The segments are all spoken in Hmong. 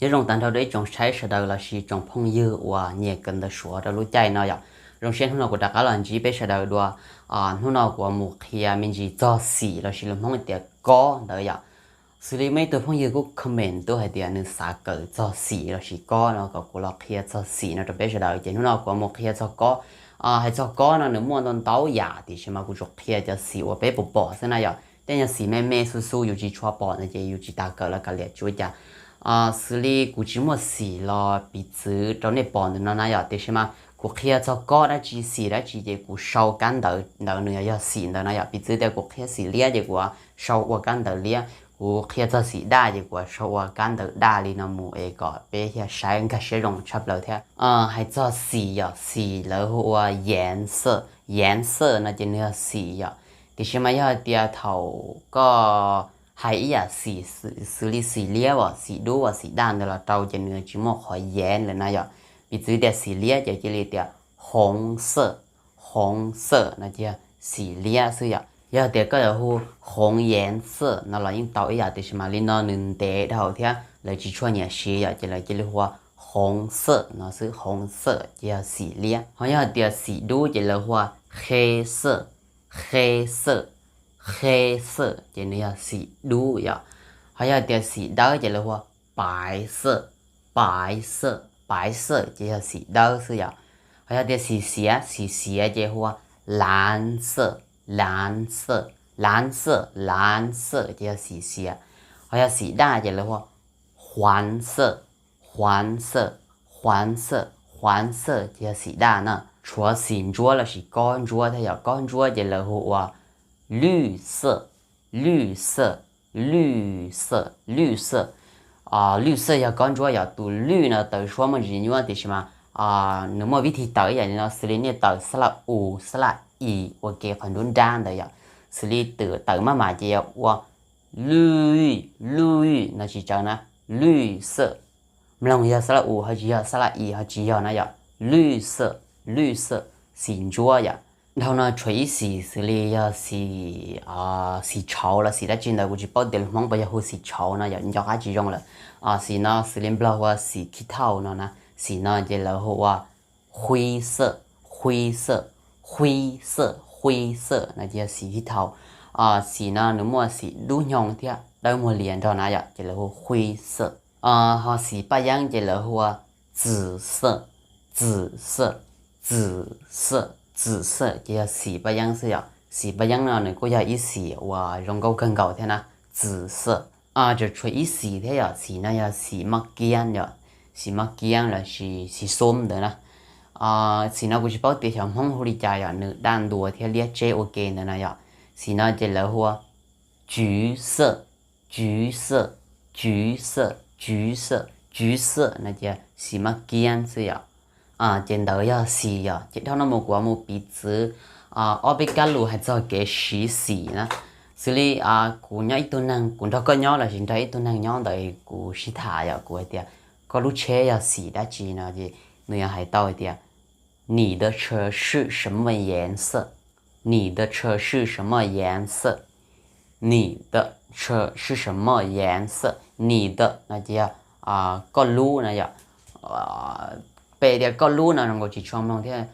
Nyob zoo tag nrho rau ib tsoom saib sawv daws lossis tsoom phooj ywg uas nyiam kawm ntawv Suav rau lub caij no yom. Zoo siab hnub no kuv rov qab los ntsib peb sawv daws dua. Hnub no kuv yuav mus qhia me ntsis txog xim lossis lus Hmoob tias kob ntawd yom. Xws li muaj ib tug phooj ywg kuj comment tuaj hais tias nws xav kawm txog xim lossis kob no kom kuv los qhia txog xim no rau peb sawv daws, ces hnub no kuv yuav mus qhia txog kob. Hais txog kob no nws muaj ntau ntau yam, tiam sis mas kuv tsuas qhia cov xim uas peb puas pom xwb na yom. Tej nyuag xim me me xu xu yus tsis tshua pom no ces yus tsis tas kawm los kav liam tsis ua cas. Xws li kuv tsis muaj xim los piv txwv rau nej pom ntawm no na yom, tiam sis mas kuv qhia txog kob dab tsi xim dab tsi ces kuv sau kab ntawv ntawd nws yog xim ntawd na yom. Piv txwv tias kuv qhia xim liab ces kuv sau ua kab ntawv liab, kuv qhia txog xim daj ces kuv sau ua kab ntawv daj li no mus es kom peb thiaj saib nkag siab zoo tshaj plaws thiab. Hais txog xim yom, xim lawv hu ua 颜色, 颜色 no ces nws yog xim yom. Tiam sis mas yog hais tias thaum koj hais ib yam xim xws li xim liab as, xim dub as, xim daj ntawd los rau ces nws tsis muaj qhov 颜 lawm na yom. Piv txwv tias xim liab ces cia li tias 红色, 红色 no ces yog xim liab xwb yom. Yog tias koj yuav hu 红颜色 no los yeej tau ib yam, tiam sis mas li no nws ntev dhau thiab lawv tsis tshua nyiam siv yom, ces lawv cia li hu ua 红色 no xwb, 红色 ces yog xim liab. Ho yog tias xim dub ces lawv hu ua 黑色, 黑色, 黑色 ces nws yog xim dub yom. Ho yog tias xim dawb ces lawv hu ua 白色, 白色, 白色 ces yog xim dawb xwb yom. Ho yog tias xim xiav, xim xiav ces hu ua 蓝色, 蓝色, 蓝色, 蓝色 ces yog xim xiav. Ho yog xim daj ces lawv hu ua 黄色, 黄色, 黄色, 黄色 ces yog xim daj na. Tshuav xim ntsuab lossis kob ntsuab thiab yom. Kob ntsuab ces lawv hu ua 绿色, 绿色, 绿色, 绿色. 绿色 yog kob ntsuab yom. Tus 绿 no tawm suab muaj ntsis nyuaj, tiam sis mas nws muaj vib thib tawm ib yam li no, xws li nej tawm sab laj u, sab laj i ua ke qhov nruab nrab ntawd yom. Xws li tawm maj mam ces yog ua 绿, 绿 no tsis tsaws na, 绿色. Mloog yog sab laj u ho tsis yog, sab laj i ho tsis yog na yom. 绿色, 绿色, xim ntsuab yom. Dhau no tshuav ib xim xws li yog xim, xim tshauv los xim dab tsi ntawd kuv tsis paub tias lus Hmoob puas yog hu xim tshauv no yom, nco qab tsis zoo lawm. Xim no xws li Nplog hu ua xim khib thauj no na, xim no ces lawv hu ua 灰色, 灰色, 灰色, 灰色 no ces yog xim khib thauj. Xim no nws muaj xim dub nyoog thiab dawb muag lias nrog na yom, ces lawv hu 灰色. Ho xim paj yeeb ces lawv hu ua 紫色, 紫色, 紫色, 紫色 ces yog xim paj yeeb xwb yom. Xim paj yeeb no nws kuj yog ib xim uas zoo nkauj kawg nkaus thiab na, 紫色. Tseem tshuav ib xim thiab yom, xim no yog xim maj kiab yom, xim maj kiab lossis xim xum ntawd na. Xim no kuv tsis paub tias xyov Hmoob hu li cas yom, nws daj ntua thiab liab tseb ua ke ntawd na yom. Xim no ces lawv hu ua 橘色, 橘色, 橘色, 橘色, 橘色 no ces xim maj kiab xwb yom. Ces ntawd yog xim yom, ces dhau no mus kuv yuav mus piv txwv ob peb kab lus hais txog kev siv xim na. Xws li kuv nyob ib tug neeg, kuv nrog koj nyob lossis nrog ib tug neeg nyob ntawd kuv sib tham yom, kuv hais tias koj lub tsheb yog xim dab tsi no ces nws yuav hais tau hais tias 你的车是什么颜色? 你的车是什么颜色? 你的车是什么颜色? 你的 no ces yog koj lub no yom. Peb tias koj lub no zoo nkaus tsis tshua mloog thiab.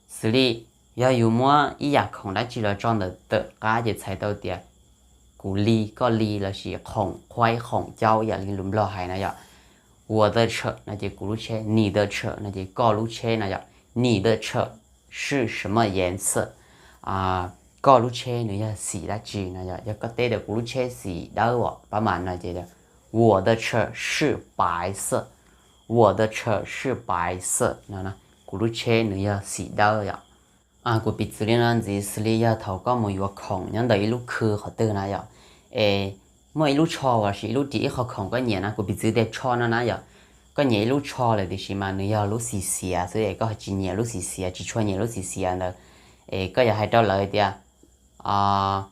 Xws li yog yus muab ib yam khoom dab tsi los tso ntawm tawm qab ces txhais tau tias kuv li, koj li lossis khoom khuaib khoom caub ib yam li lus Nplog hais na yom. 我的车 no ces kuv lub tsheb, 你的车 no ces koj lub tsheb no yom. 你的车是什么颜色? Koj lub tsheb nws yog xim dab tsi no yom. Yog koj teb tias kuv lub tsheb xim dawb os, pab mas no ces 我的车是白色, 我的车是白色 no, kuv lub tsheb nws yog xim dawb yom. Kuv piv txwv li no ntxiv, xws li yog thaum koj mus yuav khoom nyob ntawm ib lub khw qhov twg na yom, es muaj ib lub tsho lossis ib lub ris ib qho khoom koj nyiam na, kuv piv txwv tias tsho no na yom, koj nyiam ib lub tsho lawm tiam sis mas nws yog lub xim xiav xwb es koj tsis nyiam lub xim xiav, tsis tshua nyiam lub xim xiav ntawd, es koj yuav hais rau lawv tias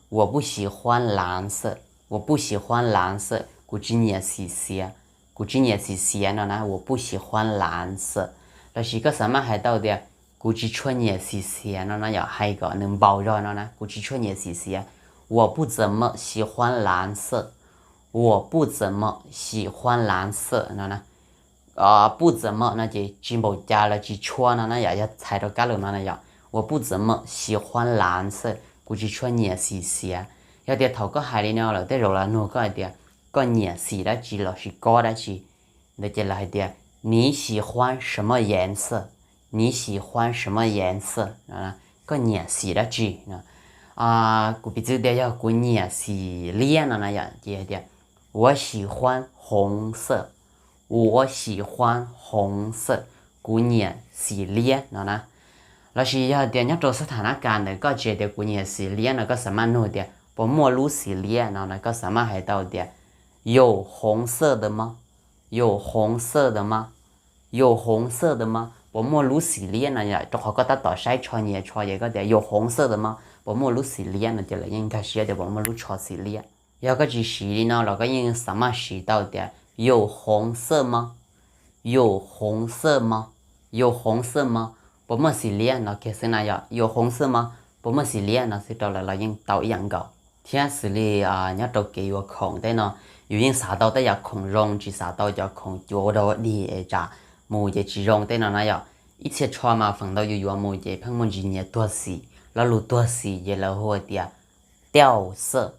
我不喜欢蓝色, 我不喜欢蓝色, kuv tsis nyiam xim xiav, kuv tsis nyiam xim xiav no na, 我不喜欢蓝色. Lossis koj xav maj hais tau tias kuv tsis tshua nyiam xim xiav no na yom, hais kom nws npaus zog no na, kuv tsis tshua nyiam xim xiav. 我不怎么喜欢蓝色, 我不怎么喜欢蓝色 no na. 不怎么 no ces tsis npaum cas los tsis tshua no na yom, yog txhais rau kab lus no na yom. 我不怎么喜欢蓝色, kuv tsis tshua nyiam xim xiav. Yog tias thaum koj hais li no lawm tej zaum lawv nug koj hais tias koj nyiam xim dab tsi los sis kab dab tsi, ntawd ces lawv hais tias 你喜欢什么颜色, 你喜欢什么颜色 no, koj nyiam xim dab tsi no. Kuv piv txwv tias yog kuv nyiam xim liab no na yom, ces hais tias 我喜欢红色, 我喜欢红色, kuv nyiam xim liab no na. Los sis yog tias nyob rau xab thas nab kas ntawm koj tsis hais tias kuv nyiam xim liab no, koj xam maj nug tias puas muaj lub xim liab no na, koj xam maj hais tau tias 有红色的吗, 有红色的吗, 有红色的吗, puas muaj lub xim liab no yom, rau qhov koj tab tom saib tsho nyias tsho ces koj tias 有红色的吗, puas muaj lub xim liab no ces lawv yeej nkag siab tias puas muaj lub tsho xim liab. Yog koj tsis siv li no los koj yeej xam maj siv tau tias 有红色吗, 有红色吗, 有红色吗, puas muaj xim liab no kiag xwb na yom, 有红色吗, puas muaj xim liab no xwb rau lawv los yeej tau ib yam nkaus. Thiab xws li nyob rau kev yuav khoom tej no, yus yeej xav tau tej yam khoom zoo, tsis xav tau cov khoom cua ua dog ua dig es tsam mus ces tsis zoo tej no na yom. Ib txhia tsho mas feem ntau yus yuav mus ces pheej muaj ntsis nyias tuag xim. Lo lus tuag xim ces lawv hu tias 掉色,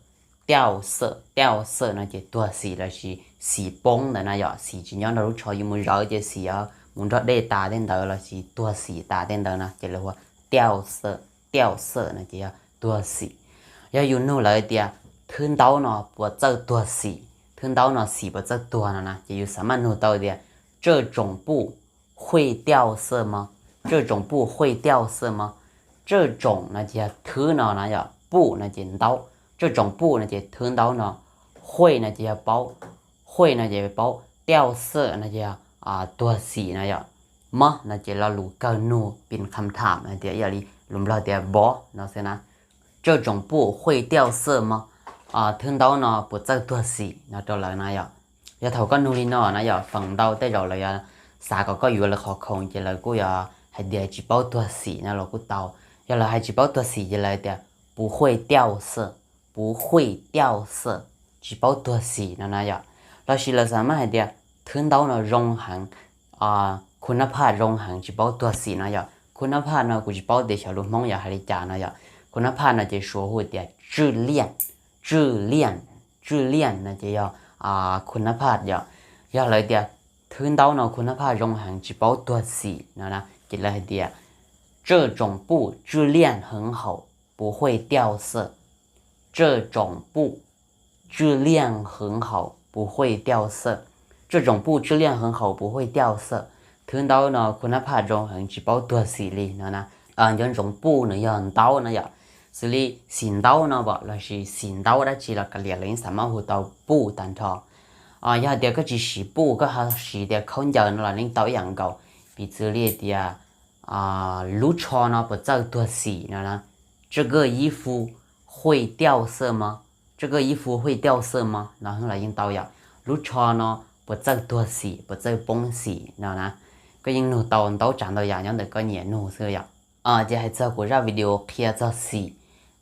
掉色, 掉色 no ces tuag xim los sis xim poob ntawd na yom, xim tsis nyob nrog lub tsho, yus mus zawv ces xim mus nrog dej tas tej ntawd los sis tuag xim tas tej ntawd no ces lawv hu 掉色, 掉色 no ces yog tuag xim. Yog yus nug lawv tias thwb ntaub no puas txawj tuag xim, thwb ntaub no xim puas txawj tuag no na, ces yus xam maj nug tau tias 这种布会掉色吗, 这种布会掉色吗, 这种 no ces yog thwb no na yom, 布 no ces ntaub, 这种布 no ces thwb ntaub no, 会 no ces yog paub, 会 no ces paub, 掉色 no ces yog tuag xim no yom. 吗 no ces lo lus kawg nug pin kham tham no tias ib yam li lus Nplog tias 吗 no xwb na. 这种布会掉色吗, thwb ntaub no puas txawj tuag xim no rau lawv na yom. Yog thaum koj nug li no na yom, feem ntau tej zaum lawv yuav xav kom koj yuav lawv qhov khoom ces lawv kuj yuav hais tias tsis paub tuag xim no los kuj tau. Yog lawv hais tsis paub tuag xim ces lawv tias 不会掉色, 不会掉色, tsis paub tuag xim no na yom. Los sis lawv xam maj hais tias thwb ntaub no zoo heev, คุณภาพ zoo heev, tsis paub tuag xim no yom. คุณภาพ no kuv tsis paub tias xyov lus Hmoob yuav hais li cas no yom. คุณภาพ no ces Suav hu tias 质量, 质量, 质量 no ces yog คุณภาพ yom. Yog lawv tias thwb ntaub no คุณภาพ zoo heev tsis paub tuag xim no na ces lawv hais tias 这种布质量很好, 不会掉色, 这种布质量很好, 不会掉色, 这种布质量很好, 不会掉色, thwb ntaub no คุณภาพ zoo heev tsis paub tuag xim li no na. Nco ntsoov 布 nws yog ntaub no yom. Xws li xim ntaub no los sis xim ntaub dab tsi los kav liam lawv yeej xam maj hu tau 布 tag nrho. Yog hais tias koj tsis siv 布, koj ho siv tias khaub ncaws no los yeej tau ib yam nkaus. Piv txwv li tias lub tsho no puas txawj tuag xim no na. 这个衣服会掉色吗, 这个衣服会掉色吗 no los yeej tau yom. Lub tsho no puas txawj tuag xim, puas txawj poob xim no na. Koj yeej nug tau ntau tsav ntau yam nyob ntawm koj nyiam nug xwb yom. Ces hais txog kuv zaj video qhia txog xim,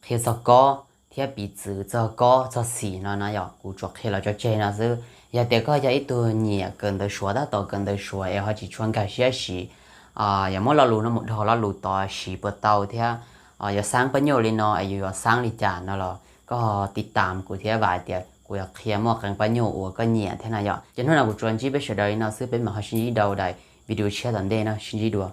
qhia txog kob thiab piv txwv txog kob txog xim no na yom, kuv tsuas qhia los tso tseg no xwb. Yog tias koj yog ib tug nyiam kawm ntawv Suav, tab tom kawm ntawv Suav es ho tsis tshua nkag siab siv, yog muab lo lus no mus dhos lo lus tod siv puas tau thiab yog xaab pab nyuj li no es yus yuav xaab li cas no los koj ho tiv tam kuv thiab vam hais tias kuv yuav qhia muaj qee pab nyuj uas koj nyiam thiab na yom. Ces hnub no kuv tsuas ntsib peb sawv daws li no xwb, peb mam ho sib ntsib dua daim video tshiab tom ntej no, sib ntsib dua.